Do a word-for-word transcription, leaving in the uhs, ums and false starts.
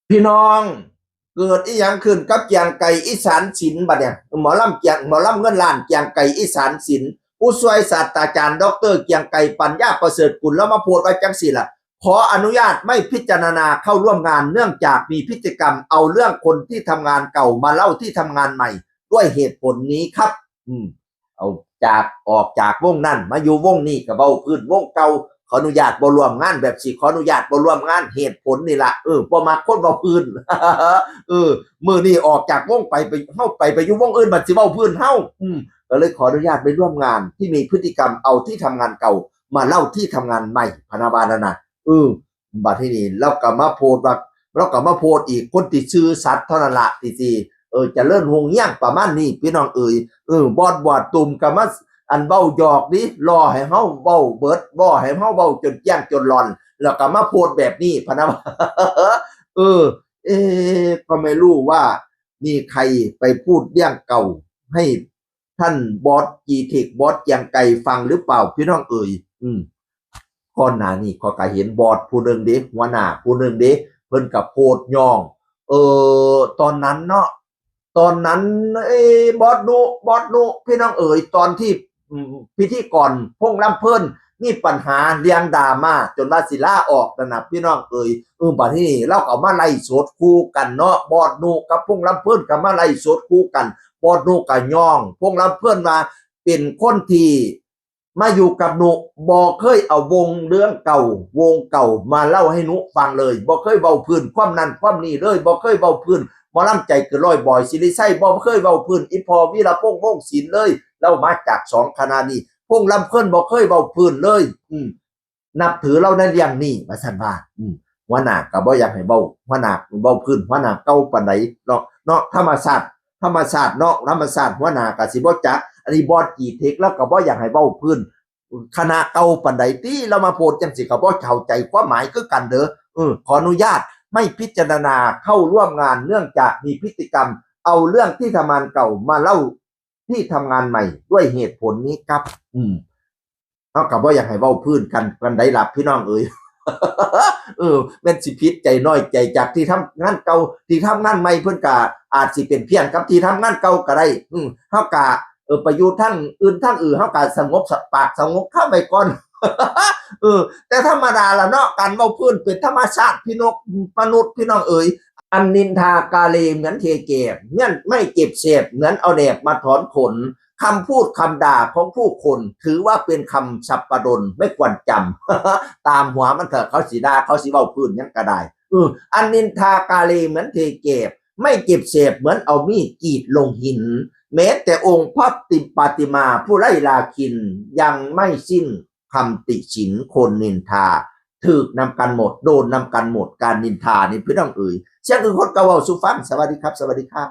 พี่น้อง เกิดอีหยังขึ้นกับเกียงไกรอีสานศิลป์บัดเนี่ย หมอลำเกียง หมอลำเงินล้านเกียงไกรอีสานศิลป์ ผู้ช่วยศาสตราจารย์ ดอกเตอร์ เกียงไกร ปัญญาประเสริฐกุล แล้วมาโพสต์ไว้จังสี่ล่ะ ขออนุญาตไม่พิจารณาเข้าร่วมงาน เนื่องจากมีพฤติกรรมเอาเรื่องคนที่ทำงานเก่ามาเล่าที่ทำงานใหม่ ด้วยเหตุผลนี้ครับ อืม เอาจาก ออกจากวงนั้นมาอยู่วงนี้ก็เว้าพื้นวงเก่า ขออนุญาตบ่ร่วมงานแบบสิ ขออนุญาตบ่ร่วมงาน เหตุผลนี่ละ เออ บ่มักคนเว้าพื้น เออ มื้อนี้ออกจากวงไป ไป เฮาไป ไปอยู่วงอื่น บัดสิเว้าพื้นเฮา อืม ก็เลยขออนุญาตไปร่วมงานที่มีพฤติกรรมเอาที่ทำงานเก่ามาเล่าที่ทำงานใหม่ พะนะว่านั่นน่ะ เออ บัดทีนี้เราก็มาโพสต์ว่า เราก็มาโพสต์อีก คนที่ซื่อสัตย์เท่านั้นละที่สิ เออ เจริญฮุงเฮียงประมาณนี้ พี่น้องเอ๋ย เออ บอสบอดตุ่มก็มา อันเว้าหยอกนี่ รอให้เฮาเว้าเบิด รอให้เฮาเว้าจนแจ้งจนหลอน แล้วก็มาโพสต์แบบนี้ พะนะว่า เออ เอ๊ะ ก็ไม่รู้ว่ามีใครไปพูดเรื่องเก่าให้ท่านบอสจีเทค บอสเกียงไกรฟังหรือเปล่า พี่น้องเอ๋ย อืม ก่อนหน้านี้ข้อยก็เห็นบอสผู้หนึ่งเด้ หัวหน้าผู้หนึ่งเด้ เพิ่นก็โพสต์ย้อง เออ ตอนนั้นเนาะ ตอนนั้น เอ้ บอสนุ บอสนุ พี่น้องเอ๋ย ตอนที่ อืม พิธีกรพงษ์ลำเพลินมีปัญหาเรื่องดราม่าจนว่าสิลาออกนั่นน่ะ พี่น้องเอ๋ย เออ บัดนี้เราก็เอามาไลฟ์สดคู่กันเนาะ บอสนุกับพงษ์ลำเพลินก็มาไลฟ์สดคู่กัน บอสนุก็ย้องพงษ์ลำเพลินว่าเป็นคนที่มาอยู่กับนุ บ่เคยเอาวงเรื่องเก่า วงเก่ามาเล่าให้นุฟังเลย บ่เคยเว้าพื้นความนั้นความนี้เลย บ่เคยเว้าพื้นหมอลำใจเกินร้อย บอยศิริชัย บ่เคยเว้าพื้นอีพ่อวีรพงษ์ วงศ์ศิลป์เลย เล่ามาจากสองคณะนี้ พงษ์ลำเพลินบ่เคยเว้าพื้นเลย อืม นับถือเล่าในเรื่องนี้ ว่าซั่นว่า อืม หัวหน้าก็บ่อยากให้เว้า หัวหน้าเว้าพื้นหัวหน้าเก่าปานใดเนาะ เนาะ ธรรมชาติ ธรรมชาติเนาะ ธรรมชาติหัวหน้าก็สิบ่จัก อันนี้บอสจีเทค แล้วก็บ่อยากให้เว้าพื้นคณะเก่าปานใดติ เรามาโพสต์จังสิ ก็บ่เข้าใจความหมายคือกันเด้อ เออ ขออนุญาตไม่พิจารณาเข้าร่วมงาน เนื่องจากมีพฤติกรรมเอาเรื่องที่ทำงานเก่ามาเล่าที่ทำงานใหม่ ด้วยเหตุผลนี้ครับ อืม เฮาก็บ่อยากให้เว้าพื้นกันปานใดล่ะพี่น้องเอ๋ย เออ แม่นสิผิดใจน้อยใจจากที่ทำงานเก่า ที่ทำงานใหม่เพิ่นก็อาจสิเป็นเพี้ยนกับที่ทำงานเก่าก็ได้ อืม เฮาก็ เออ ไปอยู่ทางอื่นทางอื่น เฮาก็สงบปากสงบคำไว้ก่อน เออ แต่ธรรมดาล่ะเนาะ การเว้าพื้นเป็นธรรมชาติพี่นก มนุษย์พี่น้องเอ๋ย อันนินทากาเลเหมือนเทแกบ เนี่ยไม่เก็บเศษเหมือนเอาแหนบมาถอนขน คำพูดคำด่าของผู้คน ถือว่าเป็นคำสัปดนไม่ควรจำ ตามหัวมันเถอะ เขาสิด่า เขาสิเว้าพื้นหยังก็ได้ เออ อันนินทากาเลเหมือนเทแกบ ไม่เก็บเศษเหมือนเอามีดกรีดลงหิน แม้แต่องค์พระติปาติมาผู้ไร้ราคินยังไม่สิ้นคำติฉินคนนินทา ถืกนำกันหมด โดนนำกันหมด การนินทานี่พี่น้องเอ๋ย เสียงอื่นคนก็เว้าสู่ฟัง สวัสดีครับ สวัสดีครับ